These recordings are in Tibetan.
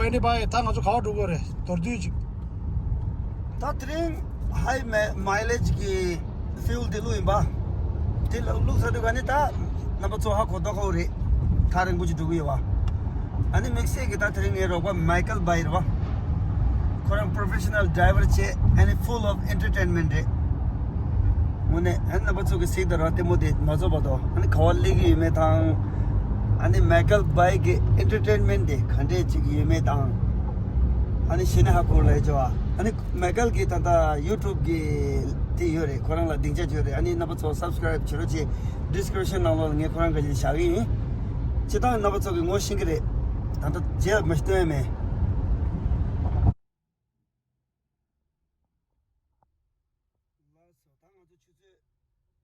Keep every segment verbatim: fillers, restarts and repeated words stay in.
ཨེན་ཌི་བྷའི་ད་ང་ཚོ་ག་པར་འགྲོ་དགོས་རེད། མདོར་བསྡུས་ཅིག་ད་དེ་རིང་ཧའེ་མའི་མའི་ལེཇ་གི་ཧྥིའུལ་དེ་བླུགས་ཡིན་པ། དེ་ལ་བླུགས་ཚར་དུས་ག་ནས་ད་རྣམ་པ་ཚོ་ཧ་གོ་མདོག་ཁ་པོ་རེད། ཐག་རིང་པོ་ཅིག་འགྲོ་གི་ཡོད་བ། ཨ་ནི་དམིགས་བསལ་གྱི་ད་དེ་རིང་ངའི་རོགས་པ་མའི་ཀལ་བྷའི་རེད་བ། ཁོ་རང་པོ་རོ་ཕེ་ཤ་ནལ་ཌ་རའི་ཝར་བྱས། ཨ་ནི་ཧྥུལ་ཨོཕ་ཨེན་ཊར་ཊེན་མེན་ཊི་རེད། དངོས་གནས་ཨ་ནི་རྣམ་པ་ཚོ་གི་གཟིགས་དང་ར་ལྟད་མོ་དེ་མ་རྫོགས་བར་དུ། ཨ་ནི་ག་པར་སླེབས་ཀྱི་ཡོད་མེད་དང་། ཨ་ནི་མའི་ཀལ་བྷའི་གི་ཨེན་ཊར་ཊེན་མེན་ཊི་དེ་ག་འདྲས་ཅིག་ཡོད་མེད་དང་། ཨ་ནི་གཞི་ནས་ཧ་གོ་ལས་ཅོ་ཨ། ཨ་ནི་མའི་ཀལ་གི་ད་ལྟ་ཡུ་ཊུབ་གི་དེ་ཡོད་རེད། ཁོ་རང་ལ་སྡིངས་ཆ་ཅིག་ཡོད་རེད། ཨ་ནི་རྣམ་པ་ཚོ་སབ་སི་ཀ་རའིབ་བྱེད་རོགས་བྱེད། ཌི་སི་ཀི་རིབ་ཤན་ནང་ལོགས་ལ་ངས་ཁོ་རང་ག་ཅིག་བཞག་གི་ཡིན། སྤྱིར་བཏང་རྣམ་པ་ཚོ་གི་ངོ་ཤེས་ཀྱི་རེད། ད་ལྟ་རྗེས་མ་ཞིག་སྟོན་ཡ་མེད། ལགས་སོ། ད་ང་ཚོ་ཆུ་ཚོད་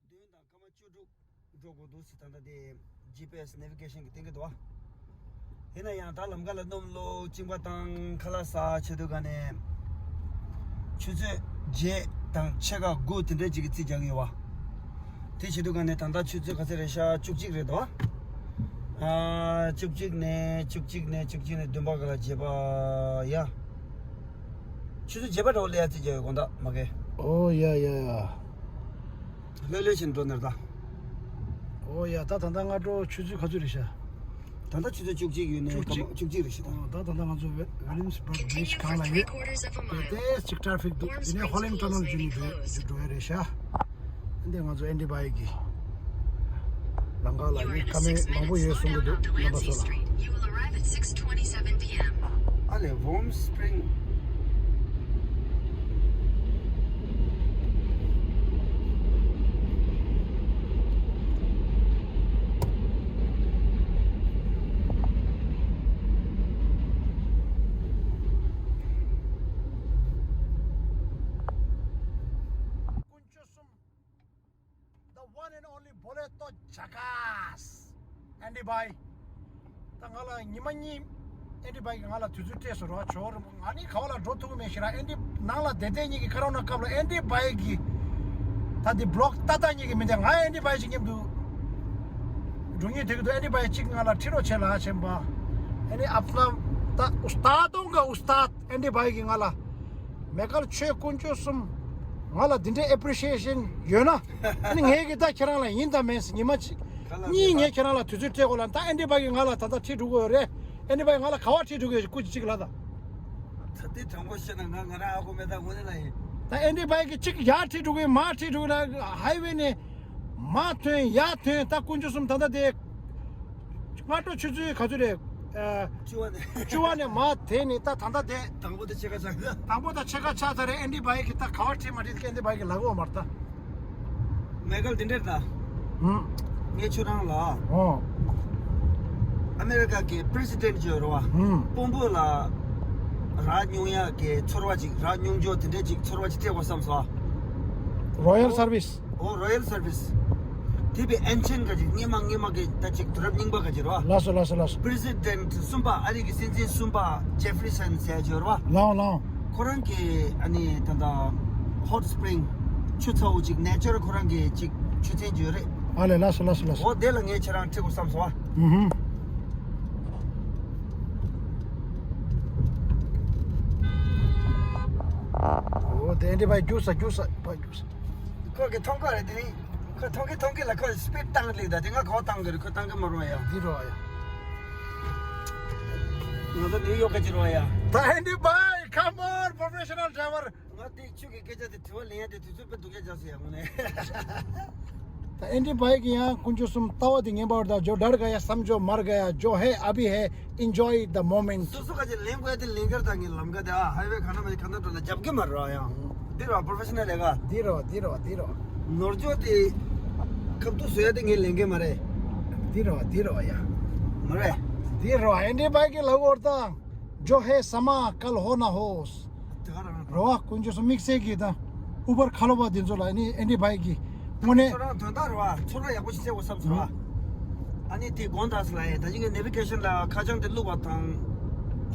བདུན་དང་སྐར་མ་བཅུ་དྲུག་འགྲོ་དགོས་འདུག་ཟེར། ད་ལྟ་དེ་ཇི་པི་ཨེ་སི་ནེ་བི་གེ་ཤན་གྱིས་སྟོན་གྱི་འདུག་བ། ཡིན་ན་ཡང་ད་ལམ་ཁ་ལ་སྣུམ་བླུགས། གཅིན་པ་བཏང་། ཁ་ལག་ཟ། བྱེད་དུས་ག་ནས་ཆུ་ཚོད་བརྒྱད་དང་ཕྱེད་ཀ་དགུ་དེ་འདྲའི་ཅིག་གི་རྩིས་རྒྱག་གི་ཡོད་བ། དེ་བྱེད་དུས་ག་ནས་ད་ལྟ་ཆུ་ཚོད་ག་ཚོད་རེད་ཤག་བཅུ་གཅིག་རེད་དོ། ཨ། བཅུ་གཅིག་ནས་བཅུ་གཅིག་ནས་བཅུ་གཅིག་ནས་བདུན་པ་ག་ལ་བརྗེས་པ་ཡ། ཆུ་ཚོད་བརྒྱད་པ་འདྲ་བོ་སླེབས་ཡ་རྩིས་རྒྱག་ཡོད། དགོང་དག་མ་གི། ཨོ་ཡ་ཡ་ཡ། ལྷོད་ལྷོད་བྱས་ནས་འགྲོ་ནར་ད། ཨོ་ཡ། ད་ད་ལྟ་སྔ་དྲོ་ཆུ་ཚོད་ག་ཚོད་རེད་ཤག་ད་ལྟ་ཆུ་ཚོད་བཅུ་གཅིག་ཡོད་ནས། བཅུ་གཅིག་སྐར་མ་བཅུ་གཅིག་རེད་ཤག་ད། ཨོ། ད་ད་ལྟ་ང་ཚོ་ཝི་ལི་ཡམ་སི་བྷར་གི་བྷི་ཇི་གང་ལ་ཡོད། དེ་ཏོག་ཙམ་ཅིག་ཊ་ར་ཕིག་འདུག་དེ་ནས་ཧོ་ལན་ཊ་ནལ་བརྒྱུད་ནས་འགྲོ་འགྲོ་ཡ་རེད་ཤག་འདི་ང་ཚོ་ཨེན་ཌི་བྷའི་གི་ལམ་ཁ་ལ་ཡོད། ཀ་མེད་མང་པོ་ཡོད་གསུང་གི་འདུག་རྣམ་པ་ཚོ་ལ། ཨ་ལེ། Warm Spring། དཀོན་མཆོག་གསུམ། The one and only Boleto Jackass། ཨེན་ཌི་བྷའི། ད་ང་ལ་ཉི་མ་གཉིས་ཨེན་ཌི་བྷའི་གིས་ང་ལ་དུས་ཚོད་སྤྲད་སོང་རོགས། ཇོ་རིན་པོ། ང་ནི་ག་པ་ལ་འགྲོ་ཐུབ་ཀྱི་མེད་ཤི་ར། ཨེན་ཌི་ནང་ལ་བསྡད་བསྡད་གཉིས་ཀྱི་ཁ་རོ་ན་སྐབས་ལ་ཨེན་ཌི་བྷའི་གིས་ད་འདི་བི་ལོག་ཏག་ཏག་གཉིས་ཀྱིས་མི་འདེད། ང་ཨེན་ཌི་བྷའི་གཅིག་མཉམ་དུ་འགྲོ་སྙིང་འདོད་ཀྱི་འདུག་ཨེན་ཌི་བྷའི་གཅིག་ང་ལ་ཁྲིད་རོགས་བྱེད་ལ་བྱེད་པ། ཨ་ནི་ཨབ་ལམ་ད་ཨུ་སྟཱད་དང་ག་ཨུ་སྟཱད། ཨེན་ཌི་བྷའི་གིས་ང་ལ། མའི་ཀལ་ཁྱོད་དཀོན་མཆོག་གསུམ། ང་ལ་འདི་འདྲའི་ཨེ་པི་རི་ཤི་ཨེ་ཤན་ཡོད་ན། ཨ་ནི་ངས་གི་ད་ཁྱེད་རང་ལ་ཡིན་དང་མིན་ཟེར་ཉི་མ་གཅིག་གཉིས་ངས་ཁྱེད་རང་ལ་དུས་ཚོད་སྤྲད་དགོས་ལ། ད་ཨེན་ཌི་བྷའི་གིས་ང་ལ་ད་ལྟ་ཁྲིད་འགྲོ་གི་ཡོད་རེད། ཨེན་ཌི་བྷའི་གིས་ང་ལ་ག་པར་ཁྲིད་འགྲོ་གི་ཡོད། སྐུ་མཁྱེན་གཅིག་ལ་ད། ད་དེ་དྲང་པོ་བཤད་ན་ང་ང་རང་ཧ་གོ་མེད། ད་དངོས་གནས་ལ་ཡིན། ད་ཨེན་ཌི་བྷའི་གིས་གཅིག་ཡར་ཁྲིད་འགྲོ་གི་ཡོད། མར་ཁྲིད་འགྲོ་གི་ཡོད་ལ། ཧའི་ཝེ་ནས་མར་ཐོན་ཡར་ཐོན། ད་དཀོན་མཆོག་གསུམ། ད་ལྟ་དེ། སྔ་དྲོ་ཆུ་ཚོད་ག་ཚོད་རེད། ཨ། བཅུ་པ་ནས། བཅུ་པ་ནས་མར་དེད་ནས་ད་ད་ལྟ་དེ། དང་པོ་དེ་ཕྱེད་ཀ་ཆགས་ཀྱི་ད། དང་པོ་དང་ཕྱེད་ཀ་ཆགས་ཚར་རེད། ཨེན་ཌི་བྷའི་གིས་ད་ག་པར་ཁྲིད་མ་ཁྲིད་ཀྱི་ཨེན་ཌི་བྷའི་གིས་ལབ་ཡོད་མ་རེད་ད། མའི་ཀལ་འདི་འདྲས་ད། ཧུམ། ངས་ཁྱོད་རང་ལ། ཨོ། ཨ་མེ་རི་ཀ་གི་པི་རེ་སི་ཌེན་ཊི་ཅིག་ཡོད་རེད་བ། ཧུམ། དཔོན་པོ་ལ་རག་ཉུང་ཡག་གི་ཚོར་བ་ཅིག་རག་ཉུང་ཆོག་དེ་འདྲས་ཅིག་ཚོར་བ་ཅིག་སྤྲད་དགོས་བསམ་སོང་། རོ་ཡལ་སར་བིས། ཨོ། རོ་ཡལ་སར་བིས། དེ་བས་ཨན་ཆེན་ག་ཅིག་སྔོན་མ་སྔོན་མ་གི་ད་ཅིག་དུས་རབས་རྙིང་པ་ག་ཅིག་རེད་བ། ལགས་སོ་ལགས་སོ་ལགས་སོ། པི་རེ་སི་ཌེན་ཊི་གསུམ་པ། ཨ་རི་གི་སྲིད་འཛིན་གསུམ་པ་ཇེ་ཕི་རི་སན་ཟེར་ཡག་ཅིག་ཡོད་རེད་བ། ལའོ་ལའོ། ཁོ་རང་གི་ཨ་ནི་ད་ལྟ་ཧོཊ་སི་པི་རིང་། ཆུ་ཚ་བོ་ཅིག་ནེ་ཅར་ཁོ་རང་གི་ཅིག་ཆུ་ཚན་ཅིག་ཡོད་རེད། ཨ་ལེ། ལགས་སོ་ལགས་སོ་ལགས་སོ། ཨོ། དེ་ལ་ངས་ཁྱེད་རང་ཁྲིད་དགོས་བསམ་སོང་བ། ཨུ་ཧུམ། ཨོ། དེ་ཨེན་ཌི་བྷའི་རྒྱུགས་ས་རྒྱུགས་ས་ཕར་རྒྱུགས་ས། ཁོ་གིས་མཐོང་གི་རེད། དེ་རིང་ཁོ་མཐོང་གི་མཐོང་གི་ལ་ཁོ་སི་པིཌ་བཏང་ལེགས་ད། དེ་ང་གོ་བཏང་གི་རེད། ཁོ་བཏང་གི་མ་རུང་ཡ། འདི་རོ་ཡ། ང་ཚོ་ནིའུ་ཡོག་ག་ཅིག་རོ་ཡ། ད་ཨེན་ཌི་བྷའི། Come on, professional driver. ང་དེ་ཁྱོད་ཀྱི་སྐད་ཆ་དེ་དྲི་བ་ལེན་ཡ་དེ་དུས་ཚོད་དཔེ་སྡུག་ཅག་ཅག་སོང་ཡ། དངོས་གནས། ད་ཨེན་ཌི་བྷའི་གིས་ཡང་དཀོན་མཆོག་གསུམ་ལྟ་བ་དེ་ངན་པ་བར་དང་ཇོ་ཌར་ག་ཡ་སམ་ཇོ་མར་ག་ཡ། ཇོ་ཧེ་ཨ་བྷི་ཧེ། Enjoy the moment. སོ་སོ་ག་ཅིག་ལེན་དགོས་ཡ་དེ་ལེན་གར་ད། ངས་ལམ་ཁ་དེ་ཨ་ཧའི་ཝེ་ག་ན་མ་ག་ན་འགྲོ་ན་རྒྱབ་ཀྱི་མ་རེད་ཡ། འདི་རོ་པོ་རོ་ཕེ་ཤ་ནལ་ལས་ཀ། འདི་རོ་འདི་རོ་འདི་རོ། ནོར་འཇོག་དེ་ཁབ་ཏུ་བཟོ་ཡ་དེ་ངས་ལེན་གི་མ་རེད། འདི་རོ་འདི་རོ་ཡ། མ་རེད། འདི་རོ་ཨེན་ཌི་བྷའི་གིས་ལབ་ཡོད་ད། ཇོ་ཧེ་ས་མ་ཀལ་ཧོ་ན་ཧོ། དེ་ག་རང་རེད། རོ་ཨ་དཀོན་མཆོག་གསུམ། དམིགས་བསལ་གྱིས་ད་ཨུ་བར་ཁ་ལོ་བ་དེ་ཚོ་ལ་ཨ་ནི་ཨེན་ཌི་བྷའི་གིས་དངོས་གནས། ཁྱོད་རང་དོན་དག་རོ་ཨ་ཚོར་བ་ཡག་པོ་ཞིག་བྱེད་དགོས་བསམ་སོང་ཨ། ཨ་ནི་དེ་དགོངས་དག་ཟེར་ལ་ཡ། ད་ཅི་ངས་ནེ་བི་གེ་ཤན་ལ་ཁ་བྱང་དེ་བླུགས་པ་དང་།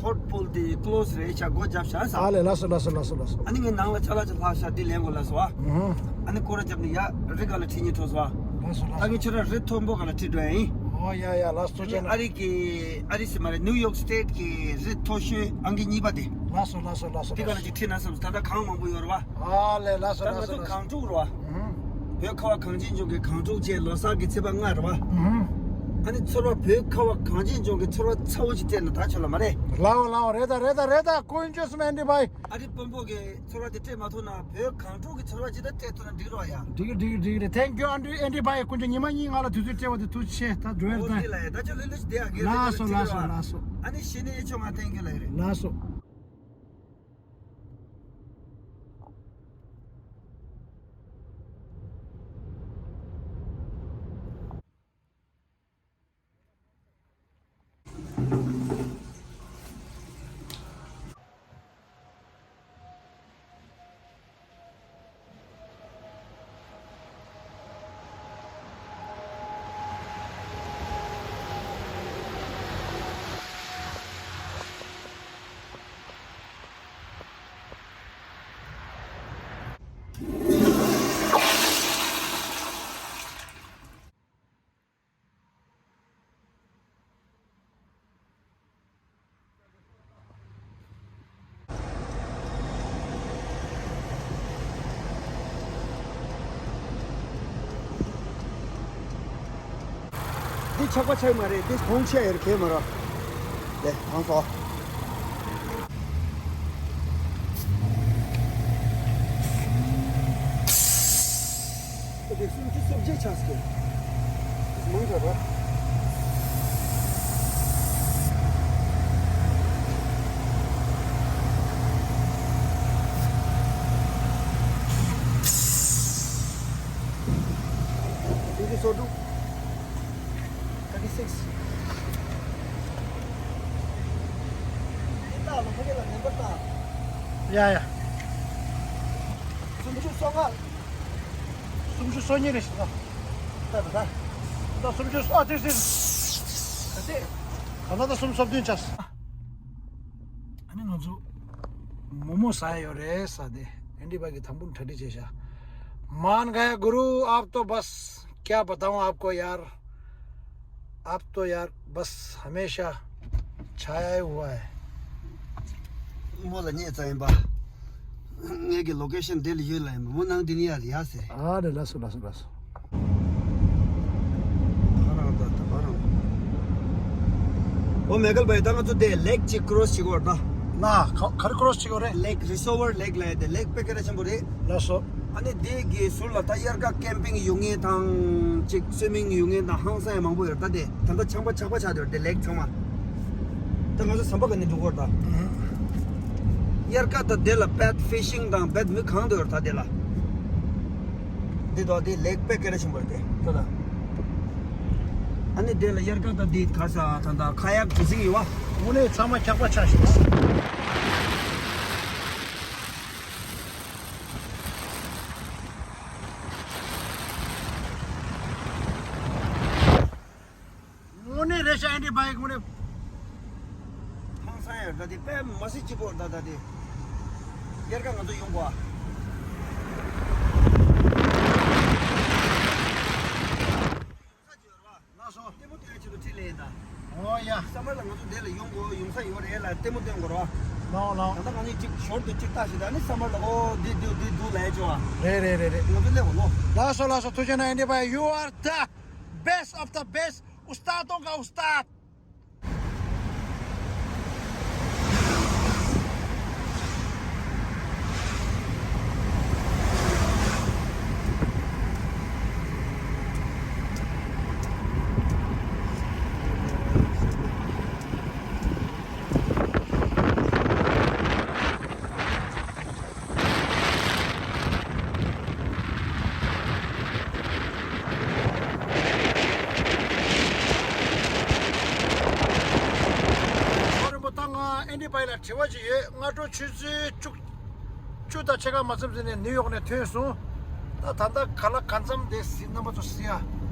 ཧོཊ་པུལ་དེ་ཀློ་སི་རེད་ཤག་སྒོ་བརྒྱབ་ཤག་ཟེར། ཨ་ལེ། ལགས་སོ་ལགས་སོ་ལགས་སོ་ལགས་སོ། ཨ་ནི་ངས་ནང་ལ་ཅ་ལག་ཅིག་ལྷག་ཤག་དེ་ལེན་དགོས་ལབ་སོང་ཨ། ཨུ་ཧུ། ཨ་ནི་སྐོར་ར་བརྒྱབ་ནས་ཡ་རི་ག་ལ་ཁྲིད་སྙིང་བྲོ་སོང་ཨ། ལགས་སོ་ལགས་སོ། ད་ངས་ཁྱོད་རང་རི་མཐོན་པོ་ག་ལ་ཁྲིད་འགྲོ་ཡ་ཡིན། ཨོ་ཡ་ཡ། ལགས་སོ། ཨ་ནི་ཨ་རི་གི་ཨ་རི་སི་མ་རེད། ནིའུ་ཡོག་སི་ཊེཊ་གི་རི་མཐོ་ཤོས་ཨང་ཀི་གཉིས་པ་དེ། ལགས་སོ་ལགས་སོ་ལགས་སོ། དེ་ག་ལ་ཅིག་ཁྲིད་ན་བསམ་སོང་། ད་ལྟ་གངས་མང་པོ་ཡོད་རེད་བ། ཨ་ལས། ལགས་སོ་ད་ང་ལགས་སོ་ཚོ་ལགས་སོ། གངས་ཕྲུག་རེད་བ། ཨུ་ཧུམ། བོད་ཁ་བ་གངས་ཅན་ལྗོངས་ཀྱི་གངས་ཕྲུག་བཅས་ལོ་གསར་གྱི་ཚེས་པ་ལྔ་རེད་བ། ཨུ་ཧུམ། ཨ་ནི་ཚོར་བ། བོད་ཁ་བ་གངས་ཅན་ལྗོངས་ཀྱི་ཚོར་བ་ཚ་བོ་ཞིག་སྤྲད་ན་ད་ཆོག་ལ་མ་རེད། ལའོ་ལའོ། རེད་ད་རེད་ད་རེད་ད། དཀོན་མཆོག་གསུམ། ཨན་ཌི་བྷའི། ཨ་རི་དཔོན་པོ་གི་ཚོར་བ་དེ་སྤྲད་མ་ཐུབ་ན་བོད་གངས་ཕྲུག་གི་ཚོར་བ་ཅིག་ད་སྤྲད་ཐུབ་ན་འགྲིག་རོགས་ཡ། འགྲིག་གི་འགྲིག་གི་འགྲིག་གི་རེད། Thank you ཨན་ཌི། ཨན་ཌི་བྷའི། དཀོན་མཆོག་ཉི་མ་གཉིས་ང་ལ་དུས་ཚོད་སྤྲད་པ་དེ་ཐུགས་རྗེ་ཆེ། ད་འགྲོ་ཡ་ཨོ་རེད་ད། དེ་ལ་ཡ་ད་ཅོ་ལེ་ལེ་ཞིག་བསྡད་ཡ་གི་རེད། ལགས་སོ་ལགས་སོ་ལགས་སོ། ཨ་ནི་གཞི་ནས་ཨེ་ཆོ་ང་ཐེང་ཀིའུ་ལ་ཡ་རེད། ལགས་སོ། འདི་ཆག་པ་ཆག་མ་རེད། འདི་གོང་ཆེ་ཡོད་གས་མ་རོ། ལེ་ཧང་སོ། དེ་སུམ་ཅུ་སོ་བརྒྱད་ཆགས་སོང་། མང་དྲགས་པ། སུམ་ཅུ་སོ་དྲུག། Thirty six. ཡ་ཡ། སུམ་ཅུ་སོ་ལྔ། སུམ་ཅུ་སོ་གཉིས་རེད་ཤག་ད་ད་ད། ད་སུམ་ཅུ་སོ། ཨ་ཙི་ཙི། ད་ད་ད་སུམ་ཅུ་སོ་བདུན་ཆགས། ཨ་ནི་ང་ཚོ་མོག་མོག་ཟ་ཡ་ཡོད་རེད་ཟེར་ཏེ། ཨན་ཌི་བྷའི་གིས་དང་པོ་གྲ་སྒྲིག་བྱས་ཤག मान गया गुरु, आप तो बस, क्या बताऊं आपको यार, आप तो यार बस हमेशा छाया ही हुआ है। མོ་ལ་ཉེ་ཙམ་ཡིན་པ། ངེད་ཀྱི་ལོ་ཀེ་ཤན་འདི་ལ་ཡོད་ལ་ཡིན་པ། མོ་ནང་འདི་ནས་ཡར་ཡར་ཟེར། ཨ་རེ། ལགས་སོ་ལགས་སོ་ལགས་སོ། ད་རང་ད་ད་རང་། ཨོ་མེ་ཀལ་བྷའི། ད་ང་ཚོ་དེ་ལེག་ཅིག་ཀྲོ་སི་བྱེད་དགོས་རེད་ད། ལ་ག་ག་རེ་ཀྲོ་སི་བྱེད་དགོས་རེད། ལེག་རི་སོ་ཝར་ལེག་ལབ་ཡ་དེ་ལེག་དཔེ་སྐད་གྲགས་ཆེན་པོ་རེད། ལགས་སོ། ཨ་ནི་དེ་གི་ཟུར་ལ་ད་དབྱར་ཁ་ཀེམ་པིང་ཡོང་མཁན་དང་ཅིག་སུའི་མིང་ཡོང་མཁན་དང་ཧང་སང་ཡང་མང་པོ་ཡོད་རེད་ད། དེ་ད་ལྟ་ཆག་པ་ཆག་པ་ཆགས་བསྡད་ཡོད་རེད་དེ་ལེག་ཚང་མ། ད་ང་ཚོ་ཟམ་པ་ག་ནས་འགྲོ་དགོས་རེད་ད། ཨུ་ཧུ། དབྱར་ཁ་ད་དེ་ལ་བེད་ཕི་ཤིང་དང་བེད་མི་གང་འདུག་ཡོད་རེད་ད་དེ་ལ། འདི་དོ་འདི་ལེག་དཔེ་སྐད་གྲགས་ཆེན་པོ་རེད་དེ་ད་ད། ཨ་ནི་དེ་ལ་དབྱར་ཁ་ད་འདི་ག་ས་ད་ད་ཁ་ཡག་ཇི་སིང་ཡོད་བ། དངོས་གནས་ཚང་མ་ཁྱག་པ་ཆགས་ཤིང་། དངོས་གནས་རེད་ཤག་ཨན་ཌི་བྷའི་དངོས་གནས། ཧང་སང་ཡོད་ད་དེ། དཔེ་མ་སྲིད་སྐྱིད་པོ་ད་ད་དེ། དབྱར་ཁ་ང་ཚོ་ཡོང་དགོས་ཨ། ལགས་སོ། ལྟད་མོ་སྟོན་ཡ་ཆེད་དུ་ཁྲིད་ལེ་ཡིན་ད། ཨོ་ཡ། སམ་མར་ལ་ང་ཚོ་འདི་ལ་ཡོང་དགོས། ཡོང་ས་ཡོད་རེད་ལ་ལྟད་མོ་སྟོན་དགོས་རོགས། ལའོ་ལའོ། ད་ལྟ་ང་གཉིས་གཅིག་ཞོར་དུ་གཅིག་ལྟ་ཞིག་ད་ནི་སམ་མར་ལ་ཨོ་འདི་འདུག་འདི་འདུག་ལབ་ཡ་ཆོག་ཨ། རེད་རེད་རེད་རེད། ང་ཚོ་སླེབས་འོ་ལོ། ལགས་སོ་ལགས་སོ། ཐུགས་རྗེ་གནང་ཨན་ཌི་བྷའི། You are the best of the best. उस्तादों का उस्ताद. ཨོ་རིན་པོ། ད་ང་ཨན་ཌི་བྷའི་ལ་དྲི་བ་ཅིག་ཡོད། སྔ་དྲོ་ཆུ་ཚོད་བཅུ། བཅུ་དང་ཕྱེད་ཀ་མ་ཚད་ཙམ་ནས་ནིའུ་ཡོག་ནས་ཐོན་སོང་། ད་ད་ལྟ་ག་ལ་གང་འཚམ་དེ་གཟིགས་རྣམ་པ་ཚོ་གཟིགས་ཡ།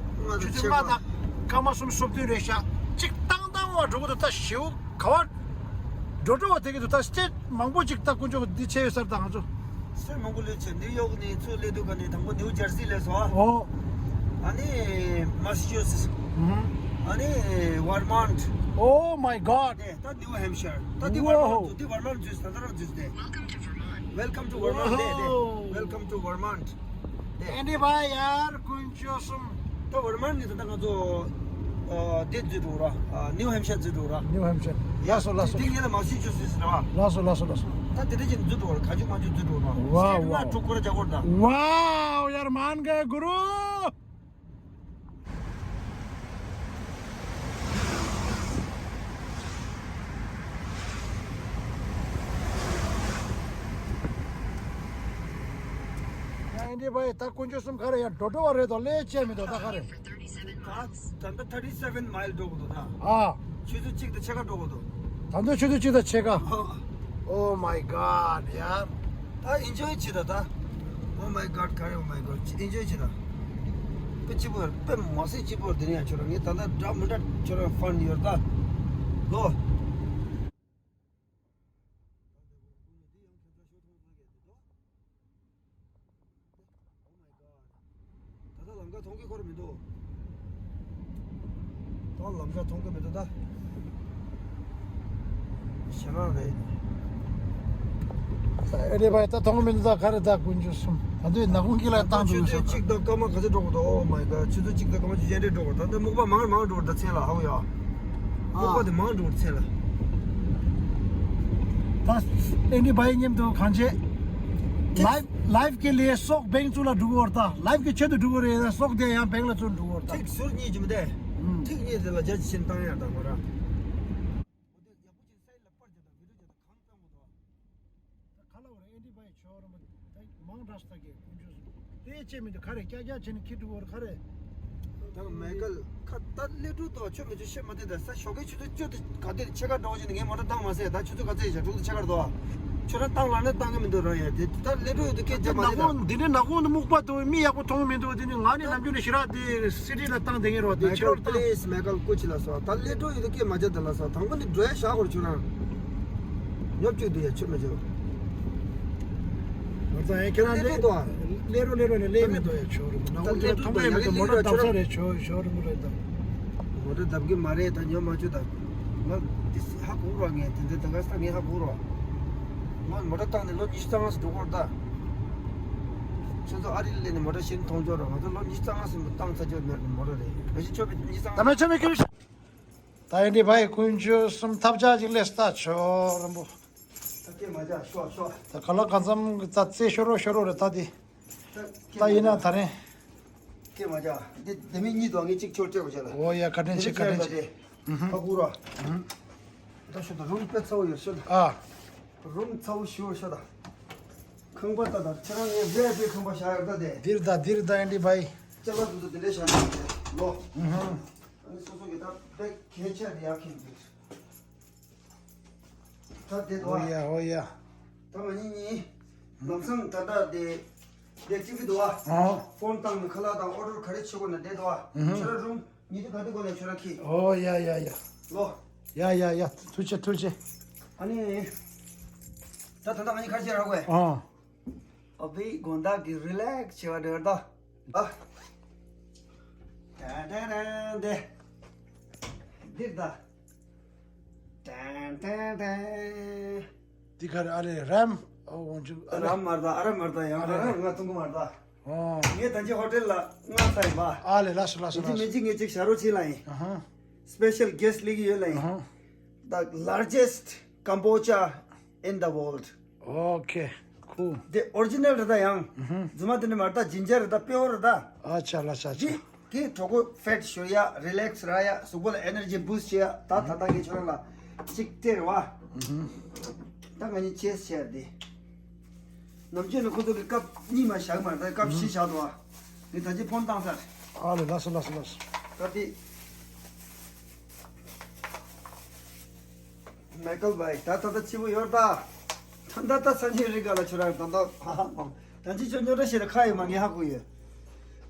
ཆུ་ཚོད་ལྔ་དང་སྐར་མ་གསུམ་སོ་བདུན་རེད་ཤག་གཅིག་ཏང་ཏང་བ་འགྲོ་གི་འདུག་ད་ཞེའུ་ག་བ་འགྲོ་འགྲོ་བ་དེ་གི་འདུག་ད་སི་ཊེཊ་མང་པོ་ཅིག་ད་དཀོན་མཆོག་གི་འདི་ཆེ་ཡོད་སར་ད་ང་ཚོ། སི་ཊེཊ་མང་པོ་སླེབས་ཆེ། ནིའུ་ཡོག་ནས་ཚུར་སླེབས་དུས་ག་ནས་དང་པོ་ནིའུ་ཇར་སི་སླེབས་སོང་ཨ། ཨོ། ཨ་ནི་མ་སི་ཆུ་སེ་ཊི། ཨུ་ཧུམ། ཨ་ནི་Vermont. Oh my God. དེ་ད་New Hampshire. ད་འདི་Wow. Vermont འདི་Vermont འཛུལ་ད་ད་རང་འཛུལ་དེ། Welcome to Vermont. དེ་དེ། Wow. Welcome to Vermont. དེ། ཨེན་ཌི་བྷའི་ཡར་དཀོན་མཆོག་གསུམ། ད་Vermont ནི་ད་ད་ང་ཚོ་ཨ་དེ་འཛུལ་འགྲོ་ར། ཨ་New Hampshire འཛུལ་འགྲོ་ར། New Hampshire. ལགས་སོ་ལགས་སོ། དེ་ངེད་ལ་Massachusetts ར། ལགས་སོ་ལགས་སོ་ལགས་སོ། ད་དེ་འདྲ་ཅིག་འཛུལ་འགྲོ་ར། ག་ཅུ་མ་ཅུ་འཛུལ་འགྲོ་ར། Wow, སི་ཊི་ལྔ་wow. དྲུག་སྐོར་ར་རྒྱག་དགོས་ར་ད། Wow, ཡར་མན་གི་གུ་རུ། ཡང་ཨེན་ཌི་བྷའི་ད་དཀོན་མཆོག་གསུམ་ག་རེ་ཡང་འགྲོ་འགྲོ་བ་རེད་དོ། ལས་བྱས་མི་འདུག་ད་ག་རེ། ད་ད་ལྟ་thirty seven mile འགྲོ་དགོས་འདུག་ད། ཨ། ཆུ་ཚོད་གཅིག་དང་ཕྱེད་ཀ་འགྲོ་དགོས་འདུག་ད་དུང་ཆུ་ཚོད་གཅིག་དང་ཕྱེད་ཀ། Oh my God, ཡ། ད་ཨེན་ཇོའི་བྱེད་ད་ད། Oh my God, ག་རེ། Oh my God, ཨེན་ཇོའི་བྱེད་ད། དཔེ་སྐྱིད་པོ་ཡོད། དཔེ་མ་སྲིད་སྐྱིད་པོ་ཡོད། དེ་ནས་ཡང་ཁྱོད་རང་ངས་ད་ལྟ་འདྲ་མི་འདྲ་ཁྱོད་རང་ཧྥན་ཡོད་ད། ལོ། ད་ལྟ་ལམ་ཁ་མཐོང་གི་ཁོར་མི་འདུག་ད་ལམ་ཁ་མཐོང་གི་མི་འདུག་ད་ཞེ་དྲག་རེད། ཨེ་རེད་པ། ད་མཐོང་གི་མི་འདུག་ད་ག་རེ། ད་དཀོན་མཆོག་གསུམ། ད་དུང་ནག་ཁུང་དཀྱིལ་ལ་བཏང་འདུག་ཆུ་ཚོད་གཅིག་དང་སྐར་མ་ག་ཚོད་འགྲོ་གི་འདུག Oh my God, ཆུ་ཚོད་གཅིག་དང་སྐར་མ་བཅུ་ཅན་རེ་འགྲོ་གི་འདུག་ད་ལྟ་སྨུག་པ་མང་མང་འགྲོ་གི་འདུག་མཚན་ལ། ཧའོ་ཡ། སྨུག་པ་དེ་མང་འགྲོ་གི་མཚན་ལ། ད་ཨེན་ཌི་བྷའི་མཉམ་དུ་གང་བྱེད། ལའིབ་ལའིབ་ཀྱི་ལས་སྲོག་བེང་ཚུར་ལ་འགྲོ་གི་ཡོད་རེད་ད། ལའིབ་ཀྱི་ཆེད་དུ་འགྲོ་གི་རེད། སྲོག་དེ་ཡང་བེང་ལ་ཚུར་འགྲོ་གི་ཡོད་རེད་ད། ཐིག་ཟུར་གཉིས་ཀྱི་མི་དེ། ཐིག་གཉིས་དེ་ལ་རྒྱ་ཆེ་ཆེན་བཏང་ཡ་ད་མ་ར། ད་ག་ལ་བར་ཨེན་ཌི་བྷའི་ཆོ་རམ་ད་མང་དྲགས་ད་གི་དཀོན་མཆོག་གསུམ། དེ་ཅེས་མི་འདུག་ག་རེ། ཀྱག་ཀྱག་བྱས་ནས་ཁྱི་འགྲོ་བར་ག་རེ། ད་མེ་ཀལ་ཁ་ད་ལས་འགྲོ་དོ་ཆོ་མི་ཆོ་ཤེས་མ་དེ། ད་ས་ཞོགས་ཀའི་ཆུ་ཚོད་བཅུ་དེ་ག་དེར་ཕྱེད་ཀ་འགྲོ་བཞིན་ངས་མོ་ཊ་བཏང་མ་ཟད། ད་ཆུ་ཚོད་ག་ཚོད་ཡིན་ཤག་དྲུག་དང་ཕྱེད་ཀ་རེད་དོ། ཁྱོད་རང་བཏང་ལ་ནི་བཏང་གི་མི་འདུག་ར་ཡ། དེ་ད་ལས་འགྲོ་ཡོད་དུ་སྐད་ཆ་མ་དེ་ད། འདི་ནི་ནག་ཁུང་དུ་སྨུག་པ་འདུག་མི་ཡག་པོ་མཐོང་མི་འདུག་དེ་ནི་ང་ནི་ནམ་རྒྱུན་ནས་ཞེ་དྲག་དེ་སི་ཊི་ལ་བཏང་བསྡད་མཁན་རེད་བ། དེ་ཕྱི་ལོགས་བཏང་། མེ་ཀལ་ཀུ་ཆི་ལ་སོ། ད་ལས་འགྲོ་ཡོད་དུ་སྐད་མ་རྒྱག་དེ་ལ་སོ། དང་པོ་ནི་འགྲོ་ཡ་བཞག་གོ་ཁྱོད་རང་། ཉོབ་བཅུག་འདུག་ཡ་ཆོ་མ་ཆོ། ང་ཚོ་ཨེ་ཁྱེད་རང་ལས་ལས་འགྲོ་ཨ། ལས་རོ་ལས་རོ་ནས་ལས་མི་འདུག་ཡ་ཆོ་རུ་ནག་ད་ཁུང་དེ་ལས་ཐོག་འགྲོ་མ་ཡ་ཡིན་མི་འདུག་མོ་ཊ་ལས་འགྲོ་བརྡབ་ས་ཆོ་རེད་ཆོ་ཆོ་རུ་མོ་རེད་ད། མོ་ཊ་བརྡབ་གི་མ་རེད་ད། ཉོབ་མ་བཅུག་ད། ང་དེ་ཧ་གོ་རོགས། ངས་དེ་འདྲ་ད་ག་ས་ངས་ཧ་གོ་རོགས། ང་མོ་ཊ་བཏང་ནས་ལོ་ཉི་ཤུ་རྩ་ལྔ་ཙམ་འགྲོ་གི་རེད་ད། ཁྱོད་ཚོ་ཨ་རི་ལ་སླེབས་ནས་མོ་ཊ་ཤིན་མཐོང་ཆོག་རོགས། ང་ཚོ་ལོ་ཉི་ཤུ་རྩ་ལྔ་ཙམ་བཏང་ཚར་ཆོག་མེད་མོ་ཊ་རེད། བེ་ཤི་ཆོ་བེ་ཉི་ཤུ་རྩ་ལྔ། ད་མེད་ཆོ་མེད་ཁྱོད། ད་ཨེ་འདྲི་བའི་དཀོན་མཆོག་གསུམ་ཐབས་ཆག་ཅིག་ལས་ལྟ་ཆོག་རམ་པོ། ད་སྐད་མ་རྒྱག་ཤོག་ཤོག་ད་ག་ལ་གང་འཚམ་ད་རྩེ་ཤོ་རོ་ཤོ་རོ་རེད་ད་དེ། ད་སྐད་ད་མ་ཡིན་ན་རྒྱག་ད་རེད། སྐད་མ་རྒྱག་འདི་ལྡེ་མིག་གཉིས་འདུག་ངས་གཅིག་ཆོར་སྤྲད་དགོས་བྱ་ལ། འོ་ཡ་བཀའ་དྲིན་ཆེ་བཀའ་དྲིན་ཆེ། ཧ་གོ་ར། ད་ཤོ་ད་རུམ་དཔེ་ཚ་བོ་ཡོད་ཤོ་ད། ཨ། རུམ་ཚ་བོ་ཞུ་ཤོ་ད། ཁང་པ་ད་ད་ཁྱེད་རང་ངས་ཝི་ཨའི་པི་ཁང་པ་བཞག་ཡོད་ད་དེ། འདིར་ད་འདིར་ད་ཨེ་འདྲི་བའི། ཅ་ལག་དེ་ཚོ་དེ་འདྲས་བཞག་ཡོད་དེ་ལོ། ཨ་ནི་སོ་སོ་གི་ད་དཔེ་གལ་ཆེ་དེ་ཡག་གི་འདུག་ད་བསྡད་འདུག་ཨ། ཨོ་ཡ་ཨོ་ཡ། ད་མ་ཉིན་གཉིས། ལམ་སང་ད་ལྟ་དེ་དེ་གཅིག་གི་འདུག་ཨ། ཨོ། ཕོན་བཏང་ནས་ཁ་ལག་དང་ཨོ་ཌར་ག་རེ་བྱེད་དགོས་ན་བསྡད་འདུག་ཨ། ཨུ་ཧུ། ཁྱོད་རང་རུམ་ཉི་དུ་ག་དུ་དགོས་ལས་ཁྱོད་རང་ཁྱི། ཨོ་ཡ་ཡ་ཡ། ལོ། ཡ་ཡ་ཡ་ཐུགས་རྗེ་ཆེ་ཐུགས་རྗེ་ཆེ། ཨ་ནི། ད་ད་ལྟ་ང་གཉིས་ཁ་ཤས་རག་གོ་ཨེ། ཨོ། ཨ་བི་དགོང་དག་གི་རི་ལེགས་བྱེད་པ་འདྲ་ད། ཨ། ཏན་ཏན་ཏན་ཏན། འདིར་ད། ཏན་ཏན་ཏན། འདི་ག་རེ་ཨ་རེ་རམ། ཨོ་འོང་ཆུ་ཨ་རེ། རམ་མར་ད་ཨ་རམ་མར་ད་ཡང་ཨ་རེ་ཨ་རམ་ང་ཐུང་གུ་མར་ད། ཨོ། ངས་ད་ཅི་ཧོ་ཊེལ་ལ་ང་ཚ་ཡིན་པ། ཨ་ལེ་ལགས་སོ་ལགས་སོ་ལགས་སོ། མི་གཅིག་ངས་གཅིག་ཞྭ་རོ་ཆེ་ལ་ཡིན། ཨ་ཧ། སི་པེ་ཤལ་གེ་སི་ཊི་སླེབས་ཀྱི་ཡོད་ལ་ཡིན། ཨ་ཧ། The largest kombucha in the world. Okay, cool. དེ་ཨོ་རི་ཇི་ནལ་རེད་ད་ཡང་། ཨ་ཧ། རྫུན་མ་དེ་འདྲ་མ་རེད་ད། ཇིན་ཇར་རེད་ད། པེ་ཨོ་རེད་ད། ཨ་ཅག་ལགས་ཅག་ཅག་དེ་གིས་གྲོད་ཁོག་ཕེཊ་ཞུ་ཡ། རི་ལེགས་སི་རག་ཡ། གཟུགས་པོ་ལ་ཨེ་ནར་ཇི་བུ་སི་ཊི་བྱེད་ཡ། ད་ད་ལྟ་གི་ཁྱོད་རང་ལ་གཅིག་སྟེར་བ། ཨ་ཧ། ད་ང་གཉིས་ཅེས་བྱས་ཏེ། ནམ་རྒྱུན་ནི་ཁོ་ཚོ་གི་ཀབ་གཉིས་མ་བཞག་མ་རེད་ད། ཀབ་བཞི་བཞག་འདུག་བ། ངས་ད་ཅི་ཕོན་བཏང་ཚར། ཨ་ལེ་ལགས་སོ་ལགས་སོ་ལགས་སོ། ད་དེ། མེ་ཀལ་བྷའི་ད་ད་ལྟ་སྐྱིད་པོ་ཡོད་ད། ད་ད་ད་སང་ཉིན་རི་ག་ལ་ཁྱོད་རང་ད་ད་ཧ་ཧ་མ། ད་ཅི་ཁྱོད་རྙོག་དྲ་བཤད་ལ་ཁ་ཡོད་མ་ངས་ཧ་གོ་ཡོད།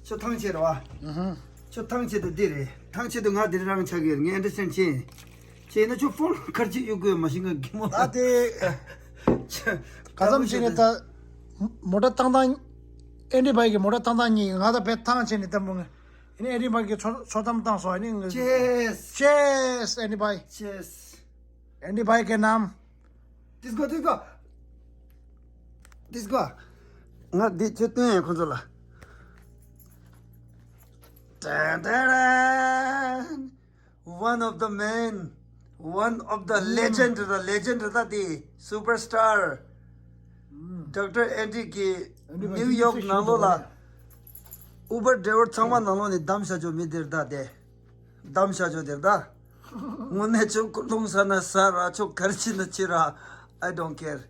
ཁྱོད་ཐང་ཆད་རེད་བ། ཨ་ཧ། ཁྱོད་ཐང་ཆད་དུ་འདི་རེད། ཐང་ཆད་དུ་ང་འདི་རང་ཆགས་ཀྱི་ཡོད། ངས་ཨན་ཌར་སི་ཊེན་ཌ་བྱས། བྱས་ན་ཁྱོད་ཕོན་ཁར་ཅིག་གཡུག་དགོས་མ་ཤེས་ང་གི་མོ་ད་དེ། ག་ཙམ་བྱས་ནས་ད་མོ་ཊ་བཏང་སྟངས། ཨེ་ནི་བྷའི་གི་མོ་ཊ་བཏང་སྟངས་གཉིས་ང་ད་བས་ཐང་ཆད་ནས་ད་མོ་ང་ ཨ་ནི་ཨེན་ཌི་བྷའི་གི་ཚོ་ཚོ་གཏམ་བཏང་སོང་ཨ་ནི། Cheers. Cheers ཨེན་ཌི་བྷའི། Cheers. ཨེན་ཌི་བྷའི་གི་ནམ། This go, this go. This go. ང་འདི་ཁྱོད་སྟོན་ཡང་ཁོང་ཚོ་ལ། ཏན་ཏན། One of the man, one of the legend, the legend རེད་ད་དེ། Superstar. Doctor Andy གི་New York ནང་ལོགས་ལ་Uber driver ཚང་མ་ནང་ལོགས་ནས་བདམས་བྱ་ཆོག་མི་དེ་རེད་ད་དེ། བདམས་བྱ་ཆོག་དེ་རེད་ད། དངོས་གནས་ཆོག་རླུང་ས་ན་ས་ར་ཆོག་གར་ཕྱིན་ན་ཕྱིན་ར། I don't care.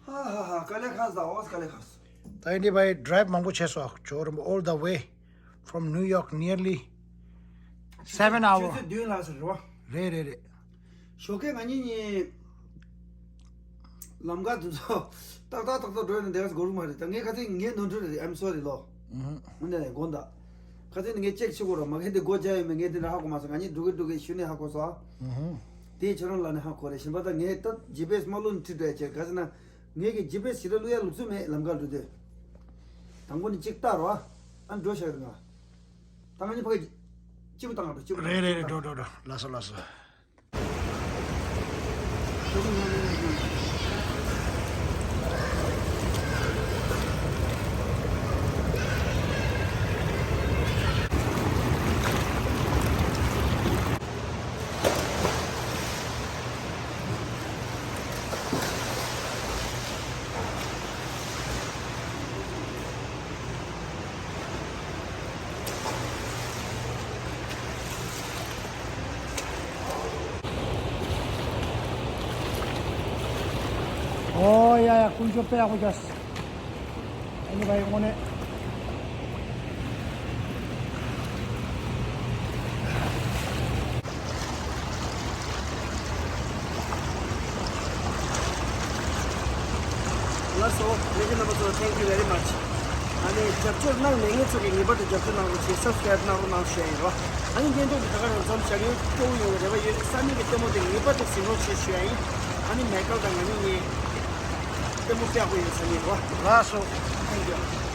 ཧ་ཧ་ཧ། དཀའ་ལས་ཁག་ཟ་འོ། དཀའ་ལས་ཁག་སོང་། ད་ཨེན་ཌི་བྷའི་drive མང་པོ་བྱས་སོང་ཇོ་རིམ་པ། All the way from New York, nearly seven hour. ཆུ་ཚོད་བདུན་ལྷག་ཙམ་རེད་བ། རེད་རེད་རེད། ཞོགས་ཀས་ང་གཉིས་གཉིས་ལམ་ཁ་དེ་ཚོ་ཏག་ཏག་ཏག་ཏག་འགྲོ་ཡོང་ན་འདི་ག་ཚོད་འགོར་གི་མ་རེད། ད་ངས་ཁ་སང་ངའི་ནོར་འཁྲུལ་རེད། I'm sorry ལོ། ཨུ་ཧུ། ངོ་ནས་དགོངས་དག། ཁ་སང་ནས་ངས་ཅེག་བྱེད་དགོས་ར། མ་གི་འདི་སྒོ་རྒྱག་ཡོད་མེད་ངས་དེ་འདྲ་ཧ་གོ་མ་སོང་། ང་གཉིས་འགྲོ་གི་འགྲོ་གི་ཤུལ་ནས་ཧ་གོ་སོང་། ཨུ་ཧུ། དེ་ཁྱེད་རང་ལ་ནས་ཧ་གོ་རེད། གཞན་པ་ད་ངས་ད་ཇི་པི་ཨེས་མ་བླུགས་ནས་ཁྲིད་འགྲོ་ཡ་བྱས། ག་ཟེར་ན་ངས་གི་ཇི་པི་ཨེས་ཞིག་ལ་བླུག་ཡ་ལུགས་སྲོལ་མེད། ལམ་ཁ་འགྲོ་དུས་དང་པོ་ནས་ཅིག་ལྟ་རོགས། ཨ་འགྲོ་ཤག་རེད་ང་། ད་ང་གཉིས་ཕ་གི་གཅིག་པུ་བཏང་ང་འགྲོ། གཅིག་པུ་བཏང་རེད་རེད་རེད། འགྲོ་འགྲོ་འགྲོ། ལགས་སོ་ལགས་སོ། ཨོ་ཡ་ཡ། དཀོན་མཆོག་དཔེ་ཡག་པོ་བྱས། ཨེ་ནི་བྷའི་དངོས་གནས། ལགས་སོ། ལས་བྱེད་རྣམ་པ་ཚོ། Thank you very much. ཨ་ནི་རྒྱབ་སྐྱོར་གནང་མེད་མཁན་ཚོ་གིས་ངེས་པར་དུ་རྒྱབ་སྐྱོར་གནང་རོགས་བྱེད། Subscribe གནང་རོགས་གནང་ཞུ་ཡ་ཡིན་རོ། ཨ་ནི་བརྙན་ཐུང་འདི་ད་ག་རང་མཚམས་བཞག་ཡོད། སྤྲོ་བོ་ཡོང་བའི་རེ་བ་ཡོད། སང་ཉིན་གྱི་ལྟད་མོ་དེ་ངེས་པར་དུ་གཟིགས་རོགས་བྱེད་ཞུ་ཡ་ཡིན། ཨ་ནི་མེ་ཀལ་དང་ང་གཉིས་གཉིས་ལྟད་མོ་ཀྱག་པོ་ཡོད་ས་ཡིན་རོ། ལགས་སོ། Thank you.